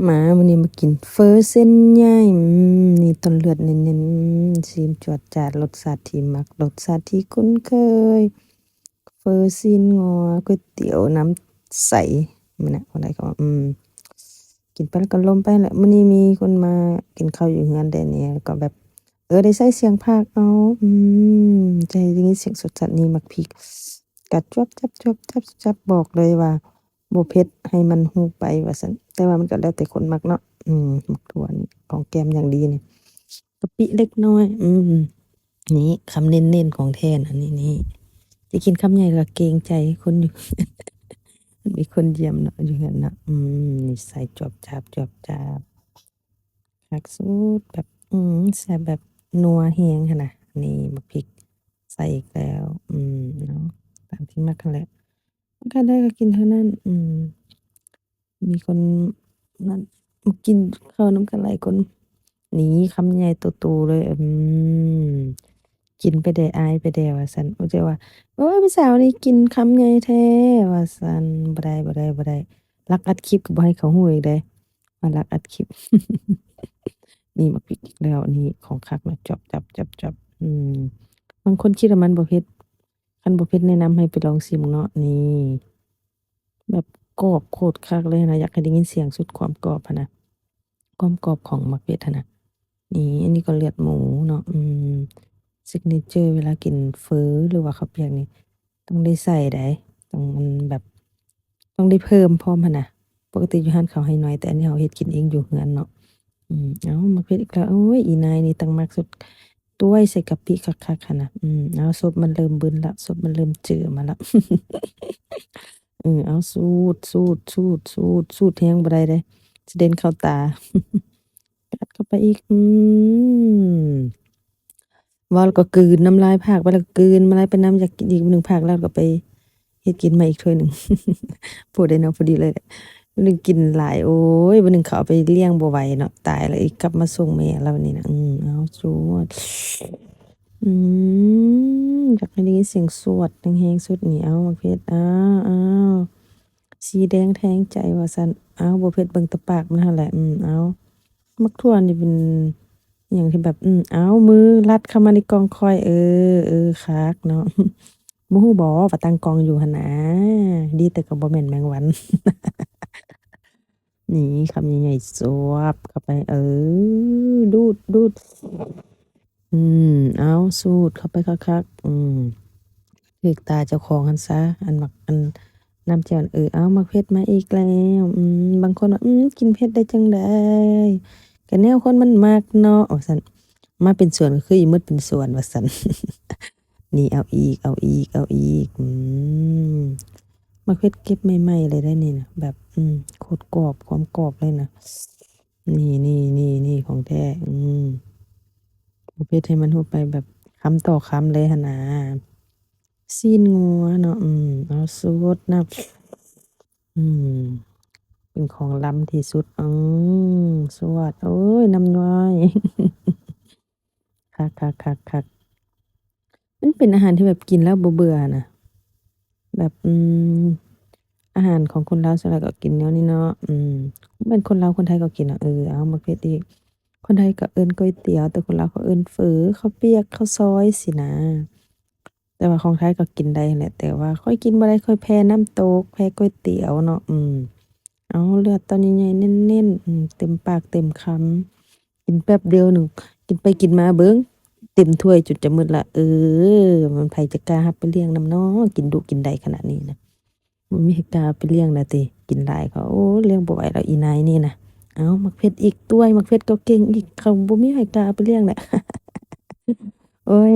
ມາ ມື້ນີ້ມາກິນເຝີເສັ້ນໃຫຍ່ ອືມ ນີ້ ຕົ້ນເລືອດເນັ້ນໆ ອືມ ຊີມຈວດຈາດ ລົດຊາດທີ່ມັກ ລົດຊາດທີ່ຄຸ້ນເຄີຍ ເຝີຊີ້ນງົວ ກ໋ວຍຕຽວນ້ຳໃສ ແມ່ນນະ ບໍ່ໄດ້ກໍ ອືມ ກິນໄປແລ້ວກໍລົມໄປແຫຼະ. ມື້ນີ້ມີຄົນມາກິນເຂົ້າຢູ່ເຮືອນແດ່ນີ້ ແລ້ວກໍແບບ ເອີ ໄດ້ໃສ່ສຽງພາກເອົາ ອືມ ຈະໃຫ້ໄດ້ຍິນສຽງສົດໆ ນີ້ ໝາກພິກກັດຈວບຈັບ ຈວບຈັບ ຈວບຈັບ ບອກເລີຍວ່າ ບໍ່ເຜັດ ໃຫ້ມັນຮູ້ໄປວ່າຊັ້ນ. ແຕ່ວ່າມັນກໍແລ້ວແຕ່ຄົນມັກເນາະ ອືມ ໝາກຖົ່ວນີ້ ຂອງແກ້ມຢ່າງດີນີ້ ກະປິເລັກນ້ອຍ ອືມ ນີ້ ຄຳເນັ້ນໆ ຂອງແທ້ນະ ນີ້ ນີ້ ຊິກິນຄຳໃຫຍ່ກໍເກງໃຈຄົນຢູ່ ມັນມີຄົນຢ້ຽມເນາະ ຢູ່ເຮືອນເນາະ ອືມ ນີ້ ໃສ່ຈວບຈາບ ຈວບຈາບ ຄັກສຸດ ແບບ ອືມ ແຊບແບບນົວແຮງຫັ້ນນະ. ນີ້ ໝາກພິກໃສ່ອີກແລ້ວ ອືມ ເນາະ ຕາມທີ່ມັກຫັ້ນແຫຼະ ໃຜໄດ້ກໍກິນເທົ່ານັ້ນ ອືມ ມີຄົນນັ້ນ ມາກິນເຂົ້ານຳກັນຫຼາຍຄົນ ນີ້ ຄຳໃຫຍ່ໂຕໆ ເລີຍ ອືມ ກິນໄປແດ່ ອາຍໄປແດ່ວ່າຊັ້ນ ບໍ່ໃຊ່ວ່າ ໂອ້ຍ ຜູ້ສາວນີ້ກິນຄຳໃຫຍ່ແທ້ວ່າຊັ້ນ ບໍ່ໄດ້ ບໍ່ໄດ້ ບໍ່ໄດ້ ລັກອັດຄລິບກໍບໍ່ໃຫ້ເຂົາຮູ້ອີກເດ້ ວ່າລັກອັດຄລິບ ນີ້ ໝາກພິກອີກແລ້ວ ນີ້ ຂອງຄັກນະ ຈວບຈັບ ຈວບຈັບ ອືມ ບາງຄົນຄິດວ່າມັນບໍ່ເຜັດ ຄັນບໍ່ເຜັດແນະນຳໃຫ້ໄປລອງຊີມເນາະ ນີ້ ແບບກອບໂຄດຄັກເລີຍນະ ຢາກໃຫ້ໄດ້ຍິນສຽງສຸດຄວາມກອບຫັ້ນນະ ຄວາມກອບຂອງໝາກເຜັດຫັ້ນນະ. ນີ້ ອັນນີ້ກໍເລືອດໝູເນາະ ອືມ ຊິກເນເຈີເວລາກິນເຝີ ຫຼືວ່າເຂົ້າປຽກນີ້ ຕ້ອງໄດ້ໃສ່ໃດ໋ ຕ້ອງ ມັນແບບ ຕ້ອງໄດ້ເພີ່ມພ້ອມຫັ້ນນະ ປົກກະຕິຢູ່ຮ້ານເຂົາໃຫ້ໜ້ອຍ ແຕ່ອັນນີ້ເຮົາເຮັດກິນເອງຢູ່ເຮືອນເນາະ ອືມ ເອົາ ໝາກເຜັດອີກແລ້ວ ໂອ້ຍ ອີນາຍນີ້ຕັ້ງມັກສຸດ ຕ້ວຍໃສ່ກະປິຄັກໆ ຫັ້ນນະ ອືມ ເອົາ ສົບມັນເລີ່ມບຶນລະ ສົບມັນເລີ່ມເຈີມາລະ ເອີ ເອົາ ສູດ ສູດ ສູດ ສູດ ສູດແຮງບໍ່ໄດ້ເດ້ ຊິເດັ່ນເຂົ້າຕາ ກັດເຂົ້າໄປອີກ ອືມ ເວົ້າແລ້ວກໍກືນ ນ້ຳລາຍພາກໄປແລ້ວກໍກືນ ນ້ຳລາຍໄປນຳ ຢາກກິນອີກໜຶ່ງພາກແລ້ວກໍໄປເຮັດກິນໃໝ່ອີກຖ້ວຍໜຶ່ງ ພໍໄດ້ເນາະ ພໍດີເລີຍ ມື້ໜຶ່ງກິນຫຼາຍ ໂອ້ຍ ມື້ໜຶ່ງເຂົາເອົາໄປລ້ຽງບໍ່ໄຫວເນາະ ຕາຍແລ້ວ ອີກກັບມາສົ່ງແມ່ແລ້ວນີ້ນະ ອືມ ເອົາ ສວດ ອືມ ຢາກໃຫ້ໄດ້ຍິນສຽງສວດແຮງໆ ສຸດນີ້ ເອົາ ໝາກເຜັດ ອ້າວ ອ້າວ ສີແດງແທງໃຈວ່າຊັ້ນ ອ້າວ ບໍ່ເຜັດ ເບິ່ງແຕ່ປາກມັນຫັ້ນແຫຼະ ອືມ ເອົາ ໝາກຖົ່ວນີ້ເປັນຫຍັງທີ່ແບບ ອືມ ເອົາ ມືລັດເຂົ້າມາໃນກ້ອງຂ້ອຍ ເອີ ເອີ ຄັກເນາະ ບໍ່ຮູ້ບໍວ່າຕັ້ງກ້ອງຢູ່ຫັ້ນນາ ດີແຕ່ກໍບໍ່ແມ່ນແມງວັນ ນີ້ ຄຳໃຫຍ່ໆ ສວບເຂົ້າໄປ ເອີ ດູດ ດູດ ອືມ ເອົາ ສູດເຂົ້າໄປຄັກໆ ອືມ ຖືກຕາເຈົ້າຂອງຫັ້ນຊະ ອັນໝາກ ອັນນ້ຳແຈ່ວ ເອີ ເອົາ ໝາກເຜັດມາອີກແລ້ວ ອືມ ບາງຄົນວ່າ ອືມ ກິນເຜັດໄດ້ຈັ່ງໃດ ກະແນວຄົນມັນມັກເນາະ ວ່າຊັ້ນ ມາເປັນສວນກໍຄືອີ່ໝົດເປັນສວນ ວ່າຊັ້ນ ນີ້ ເອົາອີກ ເອົາອີກ ເອົາອີກ ອືມ ໝາກເຜັດເກັບໃໝ່ໆ ເລີຍໄດ໋ນີ້ນະ ແບບ ອືມ ໂຄດກອບ ຄວາມກອບເລີຍນະ ນີ້ ນີ້ ນີ້ ນີ້ ຂອງແທ້ ອືມ ບໍ່ເຜັດໃຫ້ມັນຮູ້ໄປແບບຄຳຕໍ່ຄຳເລີຍຫັ້ນນາ ຊີ້ນງົວເນາະ ອືມ ເອົາ ສູດນຳ ອືມ ເປັນຂອງລ້ຳທີ່ສຸດ ອືມ ສວດ ໂອ້ຍ ນ້ຳຍ້ອຍ ຄັກໆໆໆ ມັນເປັນອາຫານທີ່ແບບກິນແລ້ວບໍ່ເບື່ອນະ ແບບ ອືມ ອາຫານຂອງຄົນລາວສ່ວນຫຼາຍກໍກິນແນວນີ້ເນາະ ອືມ ແມ່ນຄົນລາວຄົນໄທກໍກິນເນາະ ເອີ ເອົາ ໝາກເຜັດອີກ ຄົນໄທກໍເອີ້ນກ໋ວຍຕຽວ ແຕ່ຄົນລາວເຂົາເອີ້ນເຝີ ເຂົ້າປຽກ ເຂົ້າຊອຍຊີ້ນະ ແຕ່ວ່າຂອງໄທກໍກິນໄດ້ຫັ້ນແຫຼະ ແຕ່ວ່າຂ້ອຍກິນບໍ່ໄດ້ ຂ້ອຍແພ້ນ້ຳຕົກ ແພ້ກ໋ວຍຕຽວເນາະ ອືມ ເອົາ ເລືອດຕອນໃຫຍ່ໆ ເນັ້ນໆ ອືມ ເຕັມປາກເຕັມຄຳ ກິນແປັບດຽວໜຶ່ງ ກິນໄປກິນມາເບິ່ງ ເຕັມຖ້ວຍຈົນຈະໝົດລະ ເອີ ມັນໃຜຈະກ້າຮັບໄປລ້ຽງນຳເນາະ ກິນດຸກິນໄດ້ຂະໜາດນີ້ນະ ບໍ່ມີໃຜກ້າເອົາໄປລ້ຽງນະຕິ ກິນຫຼາຍເຂົາ ໂອ້ ລ້ຽງບໍ່ໄຫວແລ້ວອີ່ນາຍນີ້ນະ ເອົາ ໝາກເຜັດອີກ ຕ້ວຍໝາກເຜັດກໍເກັ່ງອີກ ເຂົາບໍ່ມີໃຜກ້າເອົາໄປລ້ຽງແຫຼະ ໂອ້ຍ